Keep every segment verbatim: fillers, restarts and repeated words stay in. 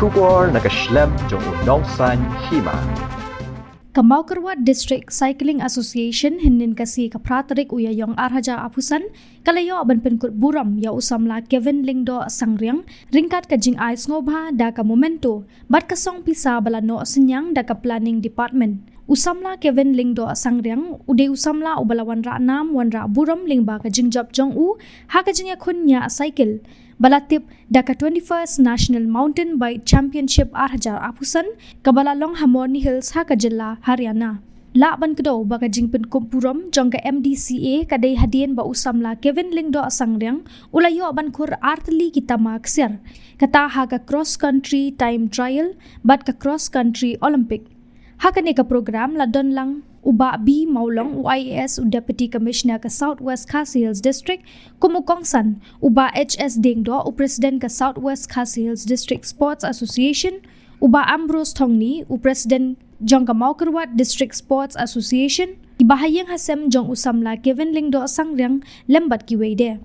Khubor na ka shlem jong u nongsaiñ hima. Ka Mawkyrwat District Cycling Association hynnin ka sngi ka phra tarik u Ïaïong ar hajar arphew san ka la ïoh ban pynkut burom ïa u samla Kevin Lyngdoh Sangriang ryngkat ka jingai sngewbha da ka memento bad ka song pisa ba la noh synñiang da ka Planning Department. U samla Kevin Lyngdoh Sangriang u dei u samla uba la wanrah nam wanrah burom lyngba ka jingjop jong u ha ka jingïakhun ñiah cycle ba la tip da ka twenty-first National Mountain Bike Championship ar hajar arphew san kaba la long ha Morni Hills ha ka jylla Haryana. Lah ban kdew ba ka jingpynkup burom jong ka M D C A ka dei hadien ba u samla Kevin Lyngdoh Sangriang u la ïoh ban khur ar tylli ki tama ksiar, kata ha ka cross country time trial bad ka cross country Olympic. Ha kane ka program la don lang u Bah B Mawlong, u I A S, u Deputy Commissioner ka South West Khasi Hills District, kum u kongsan, u Bah H S Diengdoh, u President ka South West Khasi Hills District Sports Association, u Bah Ambrose Thongni, u President jong ka Mawkyrwat District Sports Association, ki bahaïing hasem jong u samla Kevin Lyngdoh Sangriang lem bad kiwei de.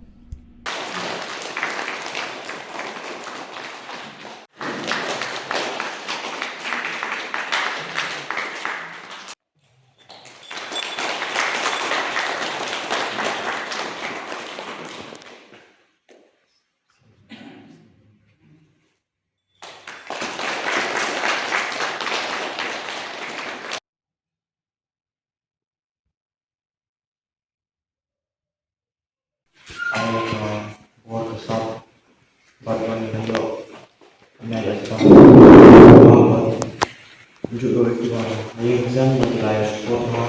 Ai ka bor ka sap bad ban ïoh ïa ka sap. Ju oi ki ba ai exam bad lai sport ha.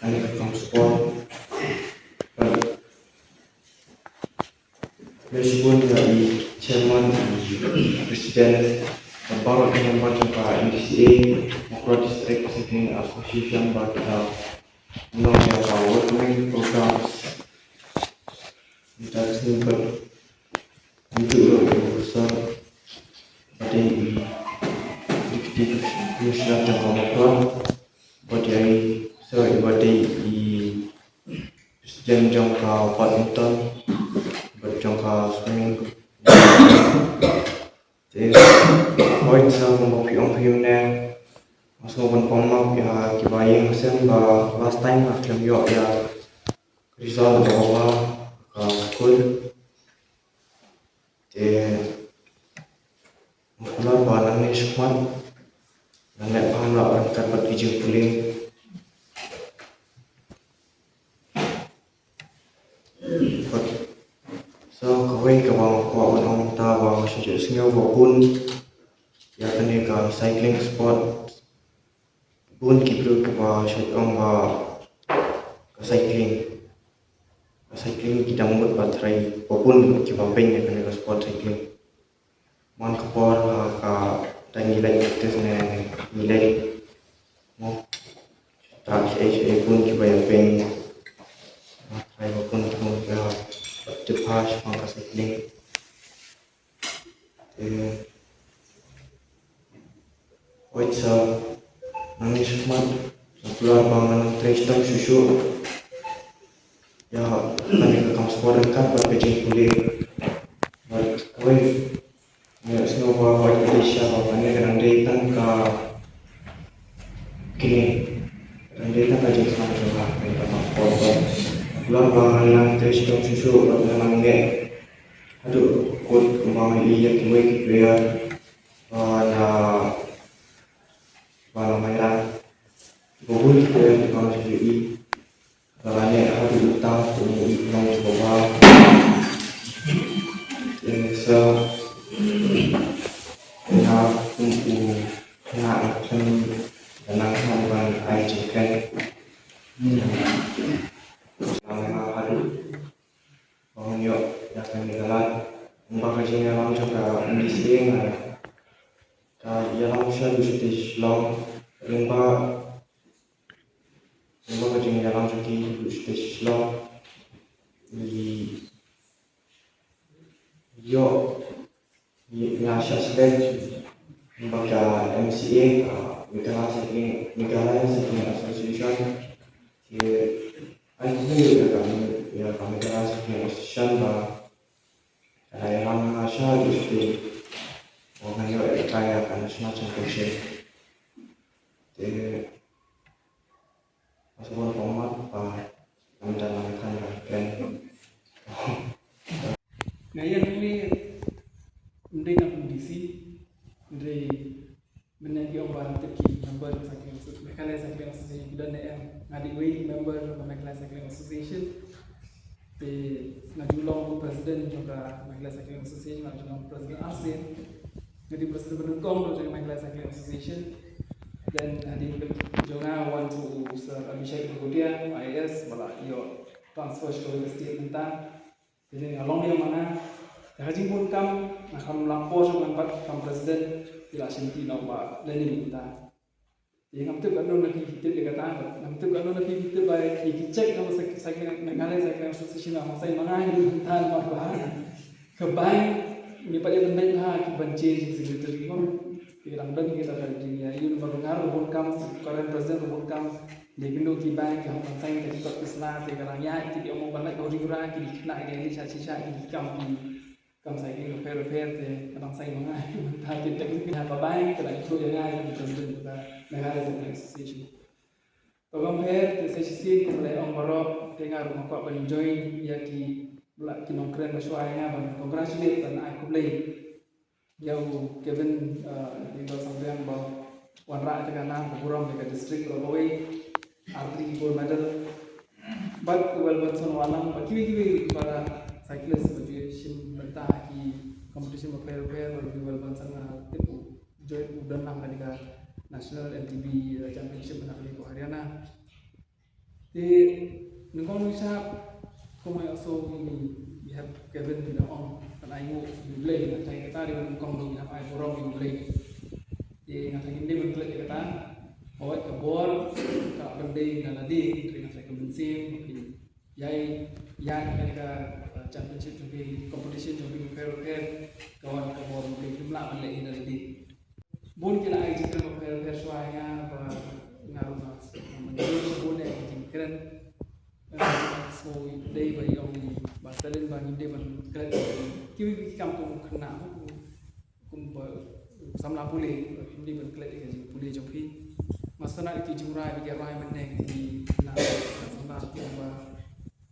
Ai ka kam sport. Bad Leshbun ïa i chairman, i president, bad baroh ki member jong ka M D C A, Mawkyrwat District Cycling Association, bad, uh, nong ïa ka welcoming programs. Ita sini bad untuk ïa i professor, bad ïa i deputy commissioner jong ka Mawkyrwat, bad ïa i, sorry, bad ïa i President jong ka badminton, bad jong ka swimming. Te, hooid sa kumba phi ong phi mynne, nga sngewbha ban pynmap ïa ki bahaïing hasem ba last time nga khlem ïoh ïa result ba bha ka skul. Te, nga kular ba nangne shakhmat ngan leh bha noh ryngkat bad ki jingpule. Bad sa kawei kaba nga kwah ban ong mynta ba nga sngewsih sngew ba bun ïa kane ka cycling sport. Bun ki briew kiba shait ong ba ka cycling, ka cycling ki dang mut ba trai, ba bun kiba pyn ïa kane ka sport cycling. Man ka por ha ka dang ngi leit practice ne ngi leit mo ta ki ei ei bun kiba ïa pyn. Trai ba bun kiba ïa tip ha shaphang ka cycling. Eh, hooid sa, nangne shakhmat nga kular ba ngan nang trei shitom shuh shuh ïa kane ka kam sport ryngkat bad ka jingpule. Bad kawei, nga sngew ba hooid ka dei shisha ba kane ka dang dei tang ka kine, ka dang dei tang ka jingsnam jong nga kane ka kam sport. Bad nga kular ba ngan nang trei shitom shuh shuh bad ngan nang leh haduh kut kumba ngi ïa kiwei ki player ba na, ba na Mairang. Ba bun ki player kiba nga shu ïohi ba la leh haduh mynta kum u Iknong Jehobah. Te sa nga kum u nga khlem da nang hap ban ai jingkren. Sa nga haduh ba ngan ïoh ïa ka Meghalaya. Lyngba ka jingïalam jong ka M D C A nga ka ïalam sha duh shatei Shillong. Lyngba, lyngba ka jingïalam jong ki duh shatei Shillong, ngi ïoh Nga shah select bad ka M C A, ah, Meghalaya Cycling, Meghalaya Cycling Association. Te ai khublei ïa ka, ïa ka Meghalaya Cycling Association ba ka la ïalam nga sha duh shatei. Nga ïoh ïa ka National Championship. Te nga sa bun format ba nga dang nang than ka kren. Nga ïa ngi mdei na D C, mdei mynne ki ong ba tip ki member Cycling Asso-, Meghalaya Cycling Association ki don ne em. Nga dei wei member Meghalaya Cycling Association. Te nga ju long president jong ka Meghalaya Cycling Association, nga ju long president arsien. Nga dei president ba nyngkong jong ka Meghalaya Cycling Association. Then hadien jong nga wan u Sir Abhishek Bagodia, I A S, ba la ïoh transfer sha ka state mynta. Te nga long ïa ma nga. Te ha jingbun kam nga kham lang por sha ngan pat kam president, ki la shim ti na u Bah Lenin mynta. Te ngam tip katno na phi ki tip ïa kata, ngam tip katno na phi ki tip ba ïa ki check na Cycling, Meghalaya Cycling Association, nga ong sa ma nga hi mynta namar ba ka bank ngi pat ïa ban beit ha ki ban change secretary mo. Te ka dang don kita ka jingïa ïa u namar ba nga ruh bun kam, ka ren president ruh bun kam. Dei kynduh ki bank ki hap ban sign ka jingkot ki sla, te ka dang ïaid ki dei ong ban lait ka ring ra ki dei khynnah ki dei sha shisha ki kam ki kam cycling bapher bapher te ka dang sign ma nga. Mynta ki dei ki hap ba bank ka dang ïathuh ïa nga ïa ka president ka Meghalaya Cycling Association. To kam pher te sa shisien kumba la ong baroh te nga ruh nga kwah ban join ïa ki, la ki nongkren ba shuwa ïa nga ban congratulate ban ai khublei ïa u Kevin, uh, ïa u Sangbiang ba wanrah ïa ka nam ka burom ïa ka district baroh kawei, artylli ki gold medal. Bad u Welbunson Wahlang bad kiwei kiwei para cyclist ba ju shim bynta ha ki competition bapher bapher, bad u Welbunson nga tip u join u don lang ha ka national M T B, uh, championship na ka Haryana. Te nyngkong ngi shap kumba ïa so ngi, ngi hap Kevin ngi da ong ban ai nguh ïa U Blei, nga tharai kata dei ban nyngkong ngi hap ai burom ïa U Blei. Te nga tharai ngim dei ban klet ïa kata, hooid ka bor ka la pyndei na lade, te nga tharai ka mynsiem ba phin ïai ïaid ha kane ka, uh, championship jong phi, competition jong phi bapher bapher, ka wan ka bor ba phin lah ban leh hi na lade. Bun ki la ai jingkren bapher bapher shuwa ïa nga ba nga ruh nga mynjur bun ïa ki jingkren. Eh, so dei ba ïong ba salen ba ngim dei ban klet kiwei ki kam kum u khynnah, kum, kum ba samla pule, ngim dei ban klet ïa ka jingpule jong phi. Nga sngewtynnat ïa ki jingrwai ba ki rwai mynne ki khynnah samla, ki ong ba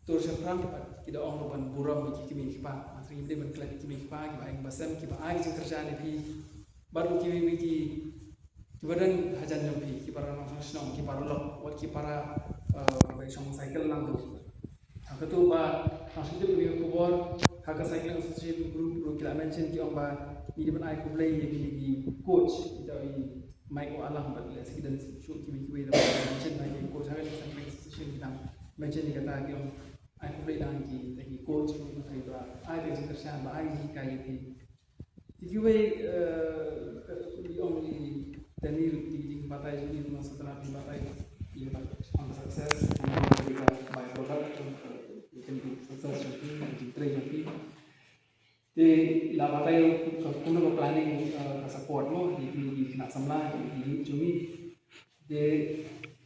tur shaphrang ki da ong ruh ban burom ïa ki kmie ki kpa. Nga sngewtynnat ngim dei ban klet ïa ki kmie ki kpa kiba ai ba sem, kiba ai jingkyrshan ïa phi. Bad ruh kiwei kiwei ki, kiba don hajan jong phi, ki para nongshong shnong, ki para lok, wat ki para, eh, kiba shong cycle lang ruh. Ha kato ba, ha shu tip ïa ka khubor, ha ka Cycling Association group ruh ki la mention, ki ong ba ngi dei ban ai khublei ïa kine ki coach, kita i Mike Wahlang bad lehse ki don shuh kiwei kiwei, da mention ba ki coach ha ka Cycling Association, ki dang mention ïa kata, ki ong ai khublei lang ki, ki coach, ki ba ai ka jingkyrshan, ba ai jinghikai ïa phi. Te kiwei, eh, ka, i ong i Daniel, i jingbatai jong i, nga sngewtynnat jingbatai, i ba ong success, i ong i ka by product, eh, i ong i success jong i, i jingtrei jong i. Te i la batai ka kumno ka planning, eh, ka support mo, i, i, i khynnah samla, i, i jong i. Te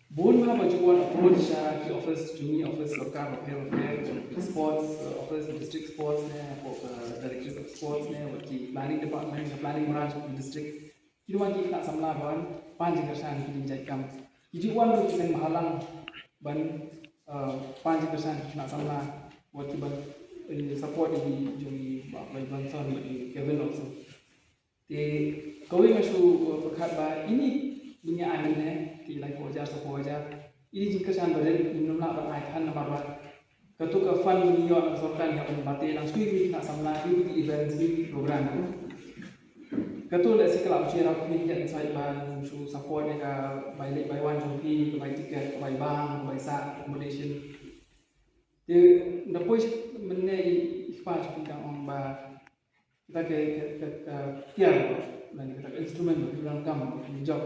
bun ma ba ju wan approach sha ki office jong ngi, office sorkar bapher bapher, jong ki sports, uh, office, district sports ne, hapoh, uh, directorate of sports ne, wat ki planning department, ka planning branch of the district. Ki wan ki khynnah samla ban pan jingkyrshan ki jingjait kam. Ki ju wan ruh ki seng bhalang ban, uh, pan jingkyrshan ki khynnah samla, wat ki ban, eh, support ïa ki jong i Bah Welbunson, ïa ki Kevin also. Te kawei nga shu, uh, pyrkhat ba ine, ine ai mynne, te laiphew hajar, saphew hajar. Ine jingkyrshan ba rit, ngim lah ban ai than namar ba kato ka fund ngi ïoh na ka sorkar ngi hap ban bate lang shuh ïa ki khynnah samla, ïa ki events, ïa ki program. Kato lehse ka lah ban shu ïarap phi, ïa ka sait ban shu support ïa ka bai leit bai wan jong phi, ka bai tiket, ka bai bam, ka bai sah, accommodation. Te da poi mynne i, i kpa jong phi dang ong ba kita ki, ki, ki, ki tiar, lane kita ki instrument ba phi donkam, ba phi jop.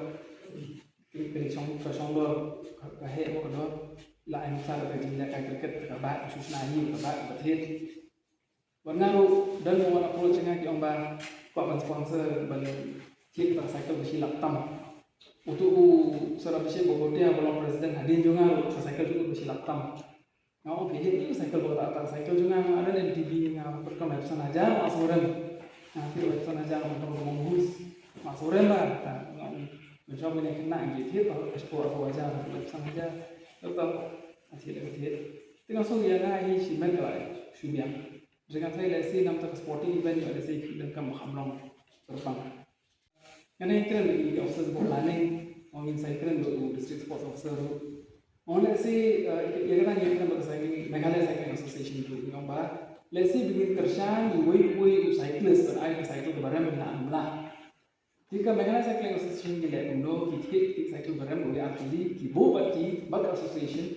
Ki, ki shong, ka shong dor, ka, ka heh ba ka dor. La ai nuksa ka jingleh ka cricket, ka bat, shu shna hi, ka bat, ka bat hit. Bad nga ruh, don mo wan approach nga ki ong ba, kwah ban sponsor, ban thied kita cycle ba shi lak tam. Uto u Sir Abhishek Bagotia ba long president hadien jong nga ruh, ka cycle jong u ba shi lak tam. Nga ong phi, ïa, ïa, cycle ba kata, cycle jong nga, nga don N T B, nga pyndonkam laiphew san hajar, nga sngewrem. Nga phi laiphew san hajar, nga pyndonkam, nga mahut, Surrender ta, nga ong, nga shong ïa kane ka khynnah, ngi thied ba ka sport ka hajar, ka sang hajar, ka ba, a thied, ka thied. Te nga sngew ïa nga hi shi met ka la shu biang. Jong nga sa lehse namar ka sporting event, lehse ki donkam ba kham long kyrpang. Nga dang kren bad ki officer ba planning, ong ngin sa kren bad u district sports officer ruh. Ong lehse, eh, ïa kata ngi kren bad ka Cycling, Meghalaya Cycling Association ruh, ngi ong ba lehse ba ngin kyrshan iwei pa iwei u cyclist ban ai ka cycle kaba rem ban nang amla. Te ka Meghalaya Cycling Association ki leh kumno, ki thied ki cycle ba rem, u dei ar tylli, ki buh bad ki, bad ka association.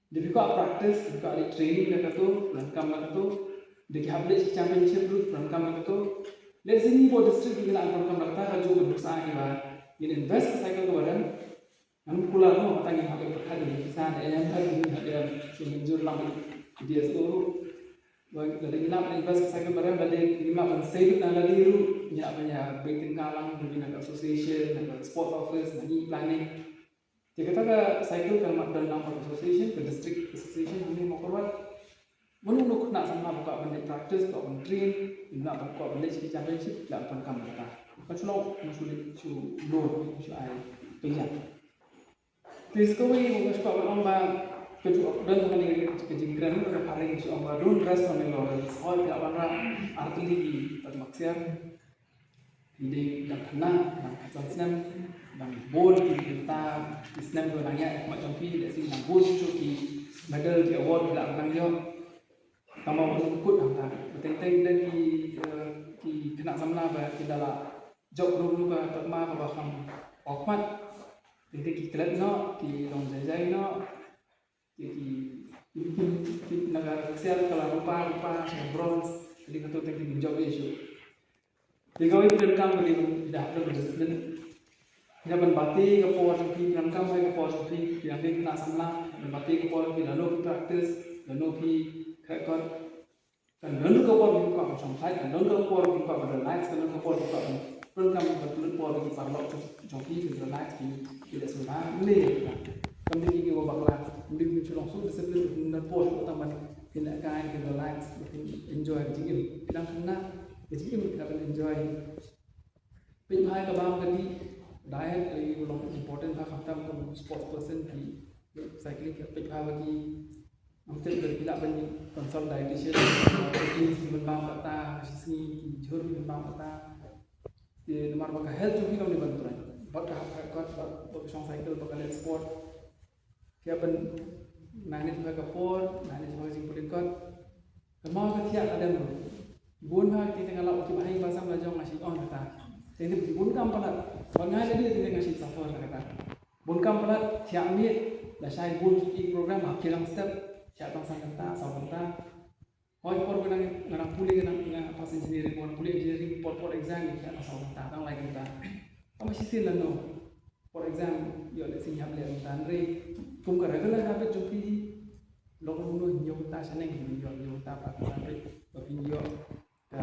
Dei phi kwah practice, dei phi kwah leit training na kato, donkam na kato. Dei ki hap leit championship ruh, donkam na kato. Lehse ngi ba district ngi lah donkam na kata, ka jong ka nuksa hi ba ngin invest ka cycle kaba rem. Ngam kular mo, kata ngi hap pyrkhat ïa ki pisa, da em, da em, da em, so mynjur lang ïa ki D S O ruh. Ba lada ngi lah ban invest ka cycle ba rem, lada ngi lah ban save it na lade ruh, ngi lah ban ïa beit tyngka lang, maybe na ka association, na ka sports office, na ngi planning. Te kata ka cycle kan mat don lang ka association, ka district association hangne Mawkyrwat. Mano mano khynnah samla ba kwah ban leit practice, kwah ban train, ngi lah ban, kwah ban leit sha ki championship, lah ban donkam kata. Kan shu long, kan shu leit shu loan, shu ai pynïaid. Te sa kawei nga shu kwah ban ong ba ka ju don kane ka jingkren ka phareng, shu ong ba don't rest on your laurels. Hooid, phi lah wanrah ar tylli ki takma ksiar. Phi dei dang khynnah, dang khatsan snem, dang bun ki bynta ki snem kiba nang ïaid ha khmat jong phi, lehse nang bun shuh ki medal, ki award kiba la nang ïoh. Tangba wat kut hangta. Teng teng ki, eh, ki khynnah samla ba ki da la jop ruh ruh ka takma kaba kham hakhmat. Teng teng ki klet noh, ki long jai jai noh. Ki, ki, ki, ki, ki, na ka ksiar ka la rupa, rupa, ka bronze, ka dei kato teng teng ki jop ïa shuh. Te kawei ki donkam ka dei, ki da hap don ka discipline. Ki da ban bate ka por jong phi, ki donkam ka por jong phi, ki da phi khynnah samla, ban bate ka por jong phi, lano phi practice, lano phi khreh kot. Kan don ka por ba phi kwah ban shong sait, kan don ka por ba phi kwah ban relax, kan don ka por ba phi kwah ban pyndonkam, ban pynlut por ba ki paralok jong, jong phi ban relax, phi, phi leh sngewbha, ne. Kam dei ki, ki ba bakla, kam dei ki shu long so discipline, ban pynlut por tang ban phin lehkai, phin relax, phin enjoy ka jingim. Phi dang khynnah, ka jingim ka ban enjoy. Peit bha ka bam ka dih, diet ka long important bha, khamtam kum sports person ki, cycling ki peit bha ba ki, ngam tip lada ki lah ban consult dietitian, protein ki ban bam kata, ka shi sngi ki jhur ki ban bam kata. Te namar ba ka health jong ki long dei ban trei. Bad ka hap ka kot, bad, bad ka shong cycle, bad ka leh sport. Ki hap ban manage bha ka por, manage bha ka jingpynlong kot. Ka mut ka thiah ka dem ruh. Bun bha ki teng nga lap ki bahai ba sam la jong nga shu ong kata. Te bun kam palat. Ba nga lade te nga shu suffer kata. Bun kam palat thiah miet, lashai bun ki program ha kilang step. Thiah tang san kynta, saw kynta. Hooid, por ba nga, nga dang pule, nga dang, nga pass engineering, por pule engineering, por por exam, nga thiah tang saw kynta, tang lai kynta. Tang ba shisien lano. Por exam, ïoh lehse ngi hap leh kynta, hynrei kum ka regular habit jong phi, long kumno hynñiew kynta shaneng, hynñiew, hynñiew kynta, phra kynta, hynrei ba phin ïoh ka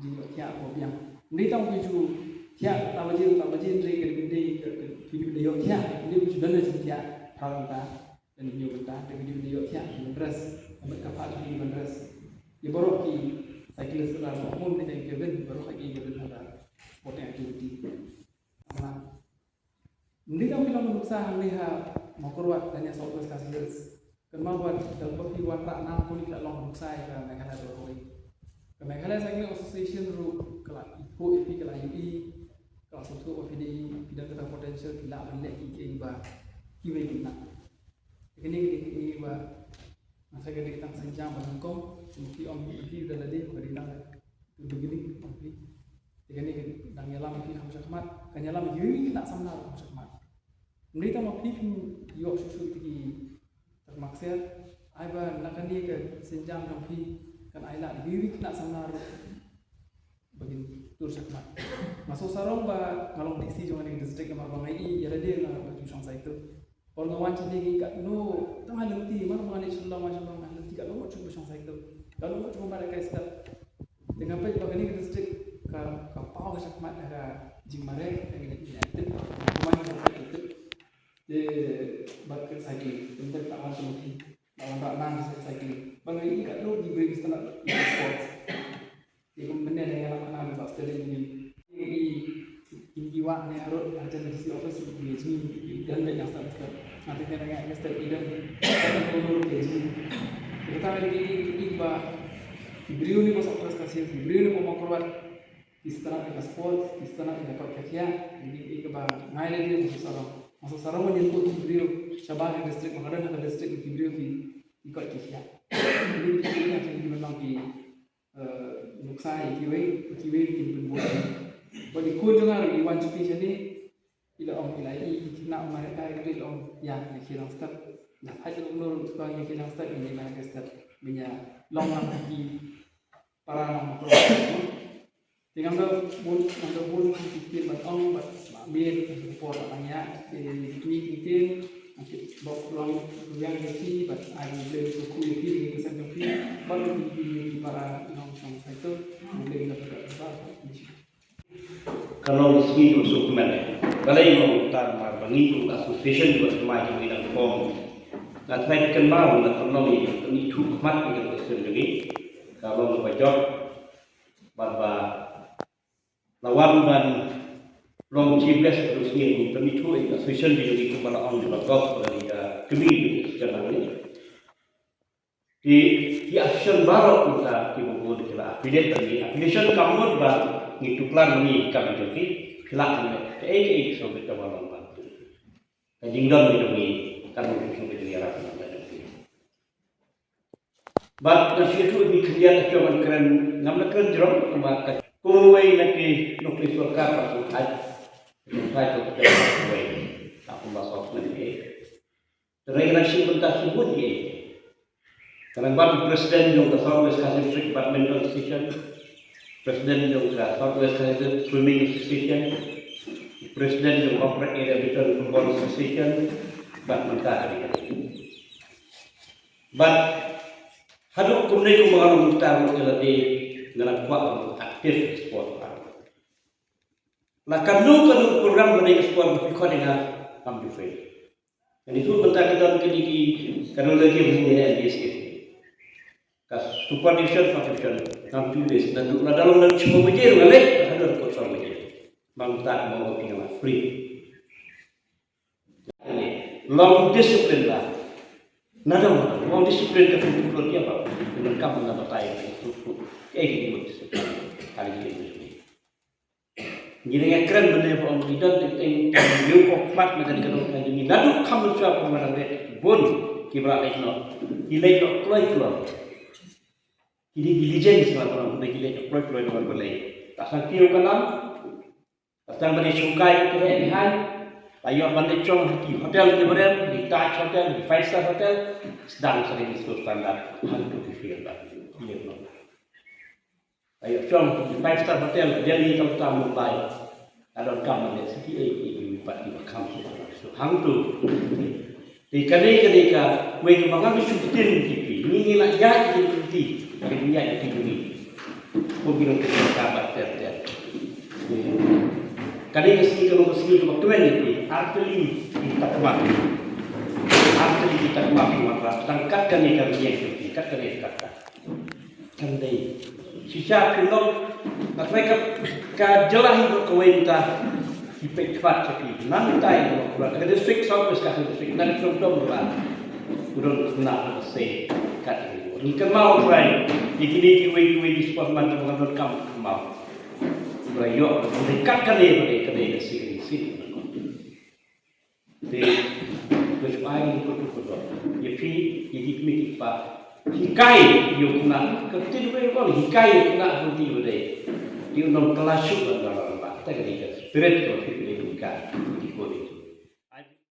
jingïohthiah kaba biang. Hynrei tang phi ju thiah kata baje, kata baje, hynrei ka dei, ka dei, phi ju dei ïohthiah, hynrei phi ju don ka jingthiah phra kynta. Lane hynñiew kynta, te ka dei ban ïohthiah, ban rest. Ka met ka phah jong ki ban rest. Ïa baroh ki cyclist ba la mut, ym dei tang ïa Kevin, baroh ki Kevin ha ka sporting activity. Ym dei tang phi long nuksa hangne ha Mawkyrwat lane South West Khasi Hills. Kynmaw ba dang ba phi wanrah nam kuli ka long nuksa ïa ka Meghalaya baroh kawei. Ka Meghalaya Cycling Association ruh ka la ïohi, ka la ïohi, ka la sngewthuh ba phi dei, phi don kata potential, phi lah ban leh kiei kiei ba kiwei kim lah. Kane ka dei kaba nga sa ka dei tang sienjam ba nyngkong, kumba phi ong phi da lade ba ka dei tang the beginning ong phi. Te kane ka dang ïalam ïa phi kham shakhmat, kan ïalam ïa kiwei ki khynnah samla ruh kham shakhmat. Ym dei tang ba phi phin ïoh shuh shuh ïa ki takma ksiar, ai ba na kane ka sienjam jong phi kan ailad ïa kiwei ki khynnah samla ruh. Ba kin tur shakhmat. Nga sngewsarong ba nga long D C jong kane ka district namar ba nga ïohi ïa lade nga ba ju shong cycle. Por nga wan shane ngi katno tang ha lynti, mar ba nga leit Shillong, wan Shillong ha lynti katno ngut shuh ba shong cycle. Katno ngut shuh ba mareh kai step. Te nga peit ba kane ka district ka, ka paw ka shakhmat ha ka jingmareh, ka ngi leit ngi active. Kumne ka active. Te bad ka cycling, te ka wan shane ngi. Ba wan rah nang cycling. Ba nga ïohi katno ki briew ki sngewtynnat sports. Te kum mynne lei nga la khana ba stadium ni. Ïohi kine ki Ba ne harud hajan D C office ki jingdon bad nang step step. Nga te nga nga step i don. Ka ko nur ki jing. Kita ka dei ki ba ki briew ni ba sok prestasi, ki briew ni ba mawkyrwat. Ki stad ïa ka sports, ki stad ïa ka kot ka khiah. Ini i kaba ngai lei lei masa sarong. Masa sarong ngi kut ki briew shabar ka district, ma ka don ha ka district ki briew ki kot ki khiah. Ini ki briew ki ban long ki nuksa ïa kiwei, ïa kiwei kin pynbor. Bad i khun jong nga ruh i wan shuti shane, i la ong, i la i, i khynnah America, i la ong ïa, ïa ki long step. Ïa pha jong nor ka ïa ki long step, ïa ki long step. Ban ïa long lang ki para nong pro. Te ngam da bun, ngam da bun ki ktien ban ong, bad ma miet ki por ba nang ïa, te ki ktien, ki bok long, yang ïa ki, bad ai blame to ku ïa ki, ki kesan jong ki, bad ki, ki, ki para nong shong sai to, blame da ka ba. Ka long sngi kum suk men. Balei ngam tam mar ba ngi kum association ba thymmai jong ngi dang form. Nga try kynmaw na ka long ngi, ngi thuh khmat ngi ka sien jong ngi. Ka long ba jop. Bad ba la wan ban long chief guest ka sngi ngi, ngi thuh ïa ka association jong ngi kum ba la ong ba gop ba ngi ka kmie jong ngi ka nang ngi. Ki, ki association baroh mynta ki bun ki la affiliate bad ngi. Affiliation kam mut ba ngi tuklar ngi kam jong ki, ki la kam kaei kaei ki sngewbha ba long ba. Ka jingdon jong ngi kan mut ki sngewbha jong ngi ïarap ngi ka jong ki. Bad nga shu ïathuh ïa ki khyndiat, ngam la kren, ngam la kren jrong kumba ka, kum uwei na ki nongtrei sorkar ba sngewthuh. Sngewthuh ka wei. Ka kumba sngewthuh na ki. Te nga nang shu pynbna shibun ki. Ka nang ban president jong ka South West Khasi District Badminton Association, president jong ka South West Khasi District Swimming Association, president jong ka Mawkyrwat Area Badminton Football Association, bad mynta ka dei. Bad haduh kumne kumba nga long mynta ruh ïa lade nga nang kwah active sport. La kano kano program ba dei ka sport ba phi khot ïa nga, ngam ju fail. Ngi shu mynta ki don kine ki, ka don lagi ba ngi ne M B S A. Ka super division, sub division, ngam ju leh, naduh lada long naduh shiphew baje ruh nga leh, haduh arphew san baje. Mynta mo phi nga free. Long discipline la. Nada mo, long discipline ka tu tu dia ba. Nang kam na batai tu tu. Eh, ini discipline. Kali ini. Ngi dang ïa kren mynne ba ong ki don teng teng ïa u khmat na ka dei ka dong ka dei ngi naduh kham mynshuwa ba ma dang ret bun ki ba la leit noh. Ki leit noh kloi kloi. Ki dei ki legend shuwa ba ong ki leit noh kloi kloi ba leit. Ta sang kiew ka nam. Ta sang ba dei shongkai ka dei behind. La ïoh ban leit shong ha ki hotel ki brem, ki Taj Hotel, ki five star hotel. Sdang sa dei ki standard. Hangtu ki field ba. Ki leit noh. Ayo shong five star hotel Delhi, Kolkata, Mumbai. Ka donkam ne siti ei ei ei pat ki ba kham suk suk hangtu. Te kane kane kawei kaba ngam shu ktien ki phi. Ngi ngi la ïaid ki phi. Ngi ïaid ki phi. Ko ki nongtrei ka ba ter ter. Kane ka sngi ka long ka sngi kaba kmen ki phi. Artylli ki takma. Artylli ki takma ki wanrah. Tang kat kane ka rynïeng ki phi. Kat kane ka kat. Kan dei. Shisha phi long, nga trai ka, ka jylla hi ruh kawei mynta. Ki peit khmat sha phi. Nangta hi ruh, ka district South West Khasi District, nang shu dom ruh. U don khynnah ruh ka sei. Kat hi ruh. Ngi kynmaw trai. Ïa kine kiwei kiwei ki sportsman kiba nga donkam kynmaw. Trai ïoh, kat kane, kane, kane ka sei, ka sei. Te, to shu ai ngi kut kut kut. Ïa phi, ïa ki kmie ki kpa. Hikai, ïa u khynnah, ka tin wei wei, hikai ïa u khynnah, ha u dei ba dei. Ïa u nong kylla shuh ban da ban ba. Te ka dei ka spirit ka phi phi hikai. Ki kut.